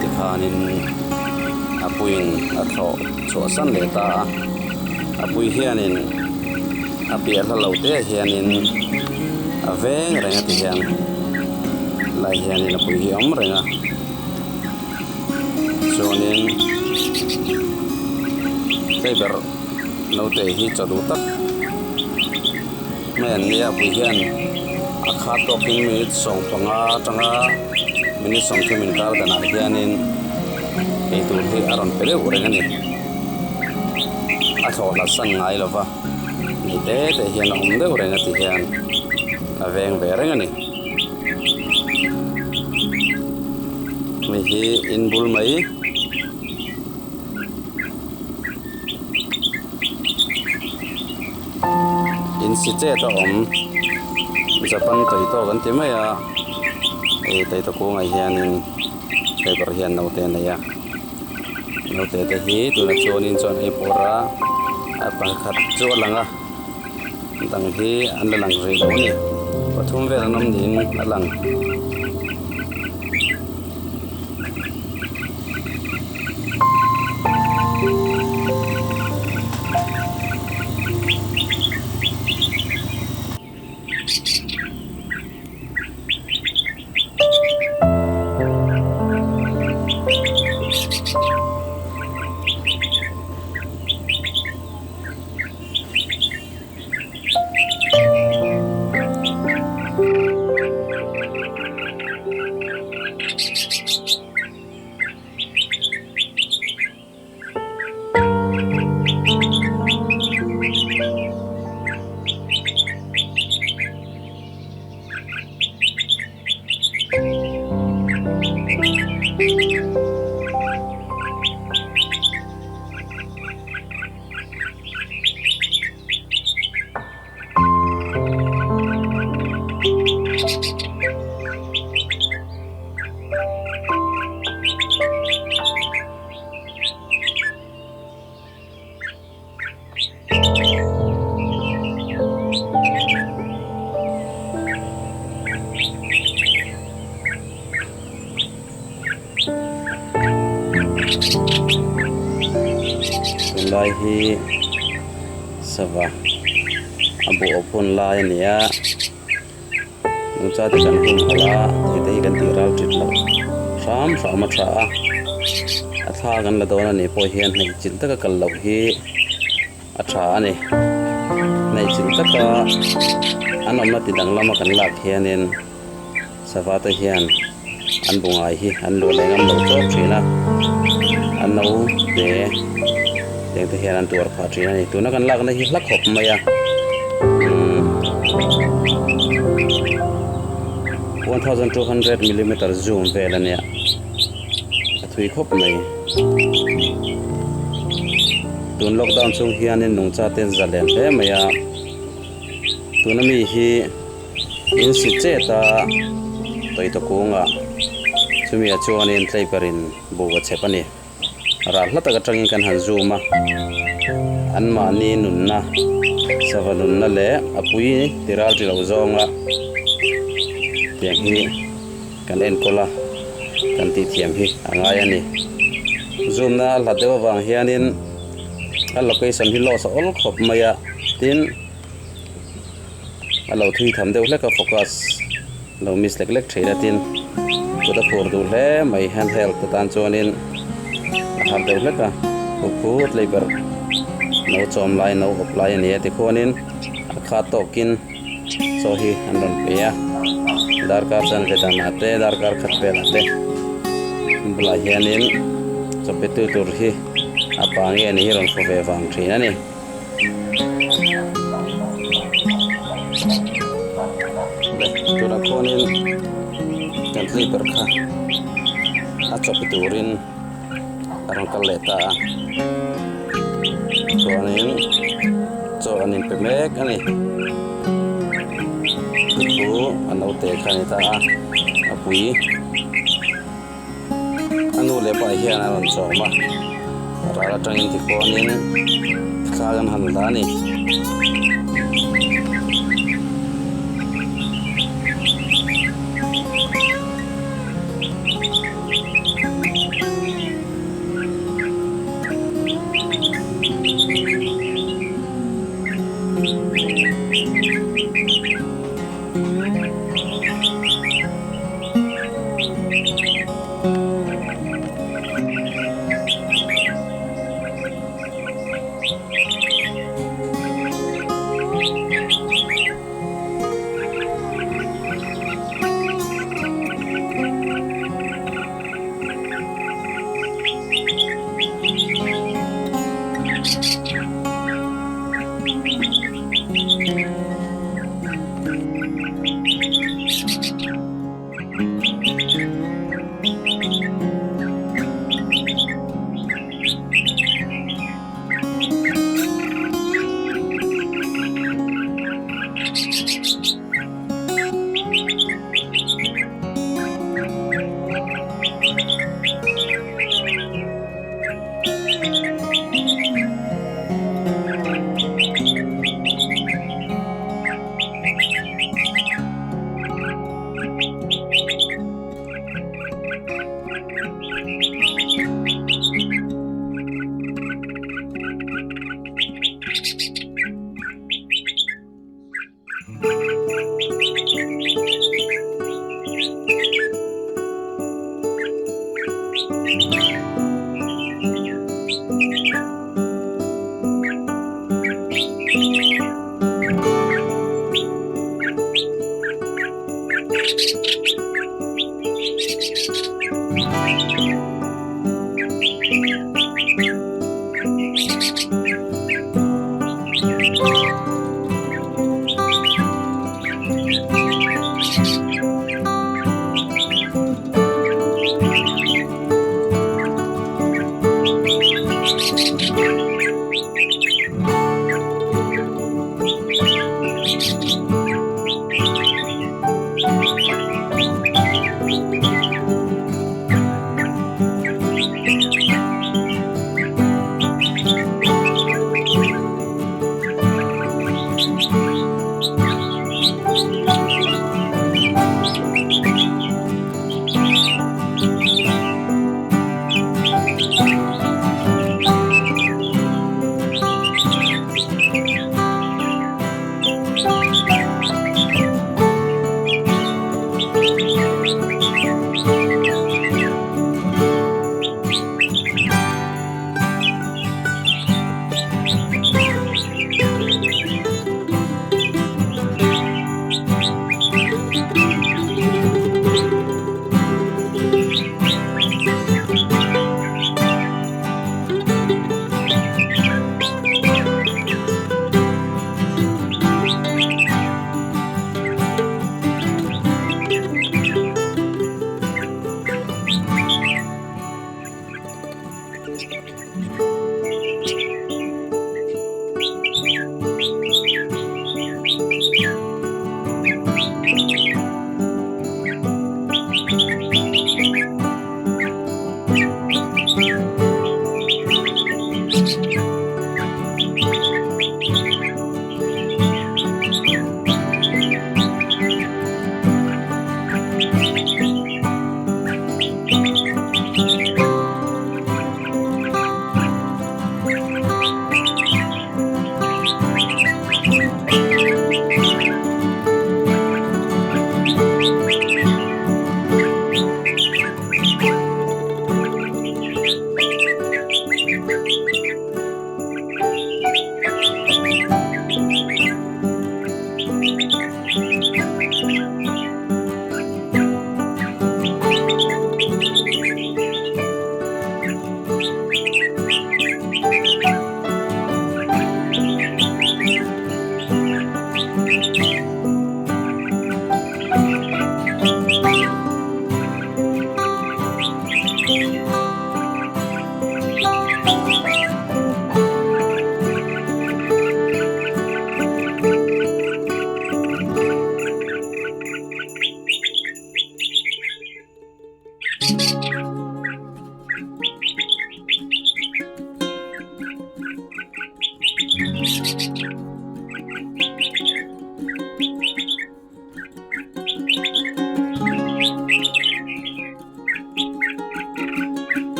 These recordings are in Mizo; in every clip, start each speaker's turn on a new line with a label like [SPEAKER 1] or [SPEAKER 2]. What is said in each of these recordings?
[SPEAKER 1] Tikhanin a puiin a thlawh chhuahsan leh ta a, a pui hianin a piah hla lo te ah hianin a veng reng a ti hian lai hianin a pui hi a awm reng a chuanin hei ber naute hi chaw duh tak mai an nia pui hian a khat tawkin minute 15 atanga minute 30 inkar danah hianin eitur hi a rawn pe deuh reng a ni a thlawh hlat san ngai lova ni te te hian a awm deuh reng a ti hian a veng ve reng a ni hei hi in bul mai. In si chet a awm Japan toyota kan ti mai a hei toyota kungah hianin driver hian naute a nei a naute te hi tunah chuanin chuan ei pawr a a pakhat chu a lang a dang hi an la lang rih lo a ni pathum vel an awm niin a lang. Tunlai hi sava a buh awp hun lai a ni a nungcha te kan hum halh a thei te hi kan tih ral tit loh hram hram a tha a a thla kan la dawn a nih pawh hian hnaih chilh taka kal loh hi a tha a ni hnaih chilh taka an awmna ti danglam a kan lak hianin. Sava te hian an bu ngai hi an luah leh ngam lo chawk thin a, an no te teng te hian an tuar phah thin a ni. Tuna kan lakna hi hla khawp mai a, umm 1200 millimeter zoom vel a nia, a thui khawp mai. Tun lockdown chung hianin nungcha te an zalen hle mai a, tuna mi hi. In si chet a, Toyota kungah chumi ah chuanin tlei-berin bu a chep a ni. Ral hla tak atangin kan han zoom a, anmahni nunna, sava nunna leh a pui ti ral ti lo zawnga tiang hi kan enkawl a, kan tihthiam hi a ngai a ni. Zoom na a hlat deuh avang hianin a location hi loss a awl khawp mai a, tin. A lo thui tham deuh hlek a focus lo miss lek lek thin a tin kut a phur duh hle mai handheld te tan chuanin a har deuh hlek a khukhut leiber no chawm lai no awp lai a ni a tikhuanin a khat tawkin chaw hi an rawn pe a darkar chanve danah te darkar khat velah te bulah hianin chaw pe tu tur hi a pa nge ni hi rawn hmu ve vang thin a ni. Tunah khuanin kan sleeper kha a chawp turin a rawn kal leh ta a chuanin chaw an inpe mek a ni. Khu khu a naute kha a ni ta a, a pui a nu leh pa hian a rawn chawm a, ral atangin tikhuanin thla kan han la a ni.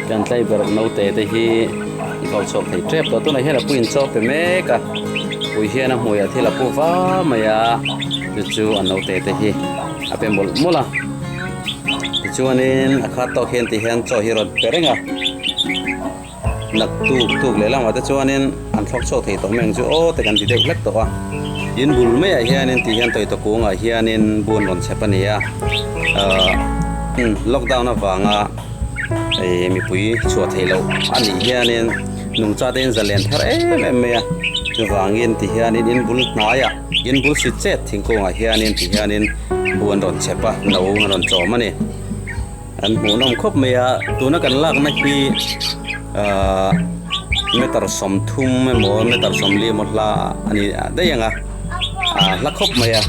[SPEAKER 1] Kan tlaiberh naute te hi an ko chhuak thei tep tawh. Tunah hian a puiin chaw pe mek a, pui hian a hmuiah thil a pu va mai a, chu chu a naute te hi a pe mawlh mawlh a. Tichuanin a khat tawk hian ti hian chaw hi rawn pe reng a, nak tuk tuk leh lamah te chuanin an thlawk chhuak thei tawh mai ang chu aw te kan ti deuh hlek tawh a. In bul maiah hianin ti hian tawitawk kungah hianin bun rawn chhep a ni a, ahh lockdown avanga. Hei mipui chhuah theih loh a nih hianin nungcha te in zalen thar em em mai a chuvangin ti hianin in bul hnaiah in bul si chet thingkungah hianin ti hianin bu an rawn chhep a no an rawn chawm a ni an hmuhnawm khawp mai a tuna kan lakna hi ahh meter 30 emaw meter 40 emaw hla a ni daih ang a ah hla khawp mai a.